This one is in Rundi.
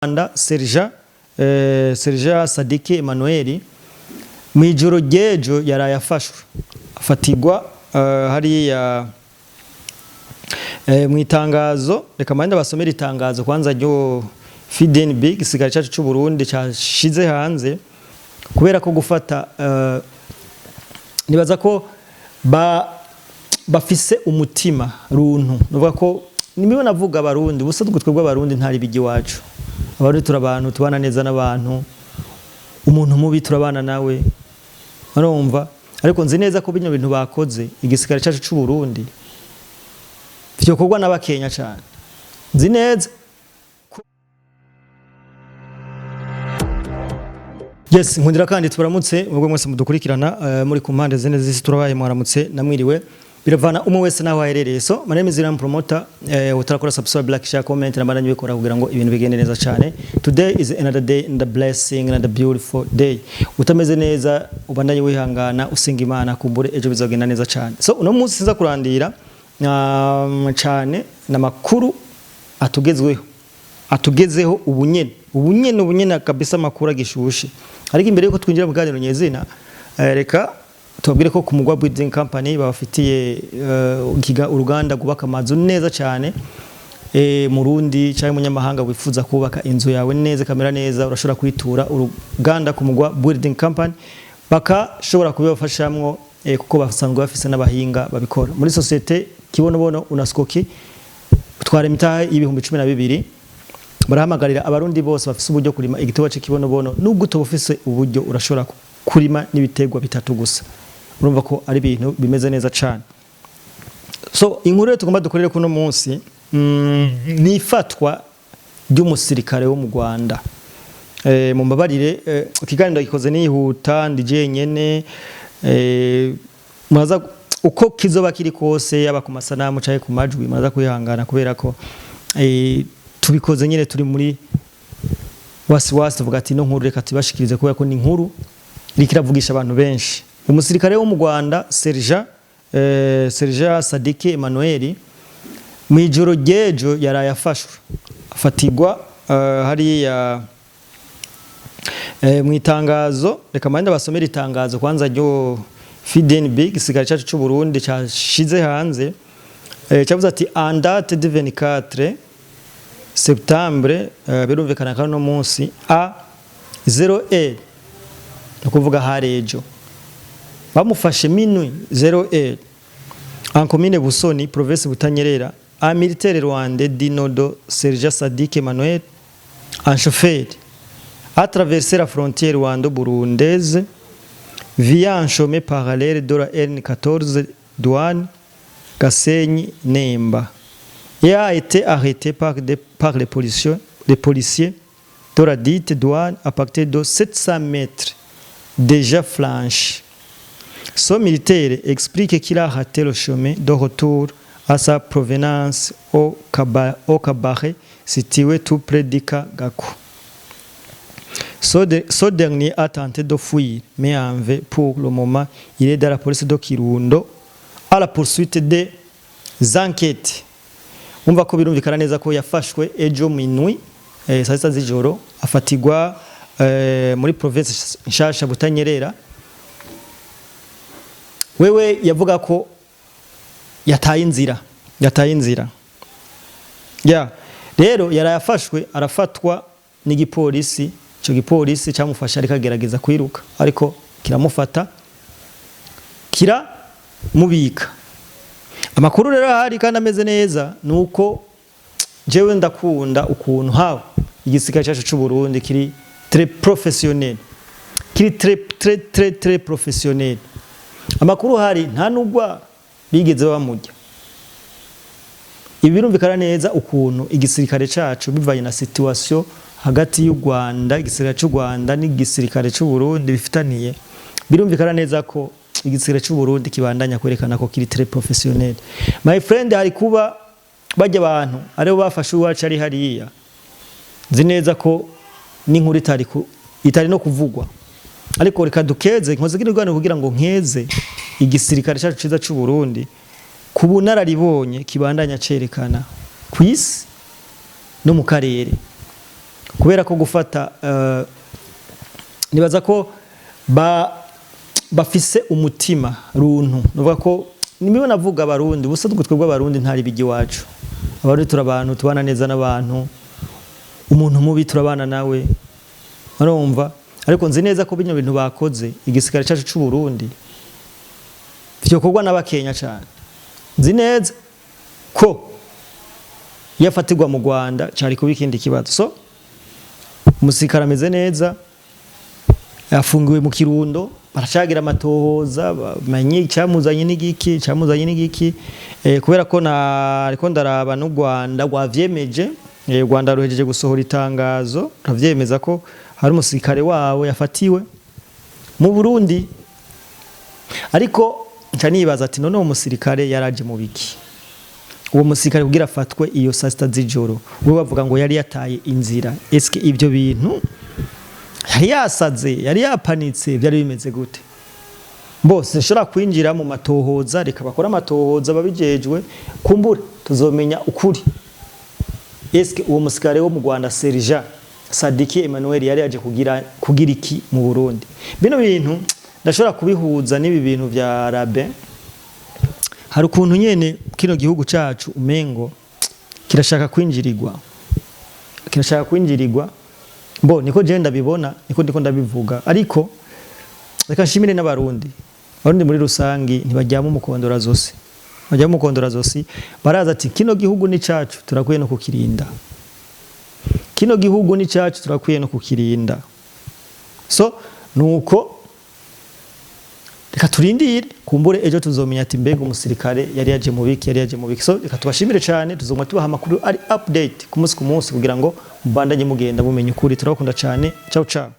Rwanda Sergent Sadiki Emmanuel mu ijoro ry'ejo yaraye afashwe, afatirwa hariya mu itangazo. Reka mande basomera itangazo kwanza ryo FDNB, igisirikare cyacu cy'u Burundi, cyashize hanze kubera ko gufata nibaza ko bafise umutima runtu. Nuvuga ko niba navuga Abarundi, ubusanzwe twebwe Abarundi ntari bigi wacu. Abarundi turi abantu tubana neza n'abantu, umuntu mubi turabana nawe, urumva. Ariko nzi neza ko bino bintu bakoze igisirikare cyacu cy'u Burundi vyokorwa n'Abakenya cyane, nzi neza. Yes, nkundira kandi tubaramutse mwebwe mwese mudukurikirana muri ku mpande zine z'isi. Turabaye mwaramutse namwiriwe, biravana umwe wese naho aherereye. So my name is Iram Promoter. Utarakora subscribe, like, share, comment na bandanye bikora kugira ngo ibintu bigende neza cyane. Today is another day and the blessing and the beautiful day. Utameze neza, ubandanye wihangana, usenga Imana, kumbure ejo bizogenda neza cyane. So uno munsi sinza kurandira cyane namakuru atugezweho, atugezeho ubunyene ubunyene ubunyene kabisa, amakuru agishushe. Ariko imbere yuko twinjira mu kiganiro nyezina, reka tubabwire ko ku Mugwa Building Company babafitiye uruganda rwubaka amazu neza cyane. Murundi cyangwa umunyamahanga wifuza kubaka inzu yawe neza ikamera neza, urashobora kwitura uruganda ku Mugwa Building Company, bakashobora kubibafashamwo, kuko basanzwe bafise n'abahinga babikora muri société Kibonobono Unaskoki. Utwara imitahe y'12,000. Barahamagarira Abarundi bose bafise uburyo kurima igiterwa c'ikibonobono. Nubwo utoba ufise uburyo, urashobora kurima n'ibiterwa bitatu gusa. Urumva ko ari ibintu bimeze neza cane. So inkuru rero tugomba dukorere kuno munsi ni ifatwa ry'umusirikare wo mu Rwanda. Mumbabarire, ikiganiro gikoze nihuta, ndi jenyene. Muraza uko kizoba kiri kose, yaba ku masanamu canke ku majwi, muraza kwihangana kubera ko tubikoze nyine turi muri wasiwasi. Tuvuga ati no nkuru reka tubashikirize kubera ko ni inkuru iriko iravugisha abantu benshi. Umusirikare wo mu Rwanda Sergent Sadiki Emmanuel mu ijoro ry'ejo yaraye afashwe, afatirwa hariya mu itangazo. Reka mande basomera itangazo kwanza ryo FDNB, igisirikare cyacu cy'u Burundi, cyashize hanze. Cyavuze ati: "En date du 24 septembre", birumvikana ko no munsi, à 0h, ni ukuvuga hari ejo bamufashe, minuit 0h, en commune Busoni, province Butanyerera, un militaire rwandais du nom de Sergent Sadik Emmanuel, un chauffeur, a traversé la frontière rwando-burundaise via un chemin parallèle de la N14 douane Gasenyi Nemba et a été arrêté par les policiers de la dite douane à partir de 700 mètres déjà franchi. Ce militaire explique qu'il a raté le chemin de retour à sa provenance au cabaret situé tout près d'Ikagaku. Ce dernier a tenté de fuir, mais en vain. Pour le moment, il est dans la police de Kirundo à la poursuite des enquêtes. Umva ko birumvikana neza ko yafashwe ejo minuit, saa sita z'ijoro, afatirwa muri province nshasha Butanyerera. Wewe yavuga ko yataye inzira, yataye inzira ya rero yarayafashwe, arafatwa n'igipolisi. Ico gipolisi cyamufashe ariko agerageza kwiruka, ariko kiramufata, kiramubika. Amakuru rero ahari kandi ameze neza nuko jewe ndakunda ukuntu hawe igisirikare cyacu cy'u Burundi kiri très professionnel, kiri très très très très professionnel. Amakuru hari nta nubwo bigeze bamujya. Ibi birumvikana neza ukuntu igisirikare cacu, bivanye na situation hagati y'u Rwanda, igisirikare cy'u Rwanda n'igisirikare cy'u Burundi bifitaniye, birumvikana neza ko igisirikare cy'u Burundi kibandanya kwerekana ko kiri très professionnel. My friend, hari kuba bajya abantu aribo bafashe uwacu ari hariya, nzi neza ko n'inkuru itari no kuvugwa. Ariko reka dukeze, nkoze kino kiganiro kugira ngo nkeze igisirikare cyacu ciza cy'u Burundi ku bunararibonye kibandanya cerekana ku isi no mu karere. Kubera ko gufata nibaza ko bafise umutima runtu. Nuvuga ko niba navuga Abarundi, ubusanzwe twebwe Abarundi ntari bigi wacu. Abarundi turi abantu tubana neza n'abantu. Umuntu mubi turabana nawe, urumva? Ariko nzi neza ko bino bintu bakoze igisirikare cyacu cy'u Burundi vyokorwa n'Abakenya cyane. Nzi neza ko iyo afatirwa mu Rwanda cyari kuba ikindi kibazo. So umusirikare ameze neza, afungiwe mu Kirundo, baracagira amatohoza bamenye icyamuzanye n'igiki, icyamuzanye n'igiki. Kubera ko na ariko ndaraba n'u Rwanda rwavyemeje. U Rwanda ruhejeje gusohora itangazo ravyemeza ko hari umusirikare wabo yafatiwe mu Burundi. Ariko nca nibaza ati: none uwo musirikare yaraje mu biki? Uwo musirikare kugira afatwe iyo saa 6 z'ijoro, we bavuga ngo yari yataye inzira. Eske ibyo bintu yari yasaze, yari yapanitse, byari bimeze gute? Bose nshobora kwinjira mu matohoza, reka bakora amatohoza babijejwe, kumbure tuzomenya ukuri. Eske uwo musirikare wo mu Rwanda, Sergent Sadiki Emmanuel, yari yaje kugira iki mu Burundi? Bino bintu ndashobora kubihuza n'ibi bintu vya Rabe. Hari ukuntu nyene kino gihugu cacu umengo kirashaka kwinjirirwa, kirashaka kwinjirirwa. Bo niko je ndabibona, niko ndiko ndabivuga. Ariko reka nshimire n'Abarundi. Abarundi muri rusangi ntibajyamo umukondora zose, bajyamo umukondora zosi. Baraza ati: kino gihugu ni cacu, turakwiye no kukirinda. Kino gihugu ni cacu, turakwiye no kukirinda. So nuko reka turindire, kumbure ejo tuzomenya ati: mbega umusirikare yari yaje mu biki, yari yaje mu biki? So reka tubashimire cyane. Tuzoguma tubaha amakuru ari update ku munsi ku munsi kugira ngo mubandanye mugenda mumenya ukuri. Turabakunda cyane. Ciao ciao.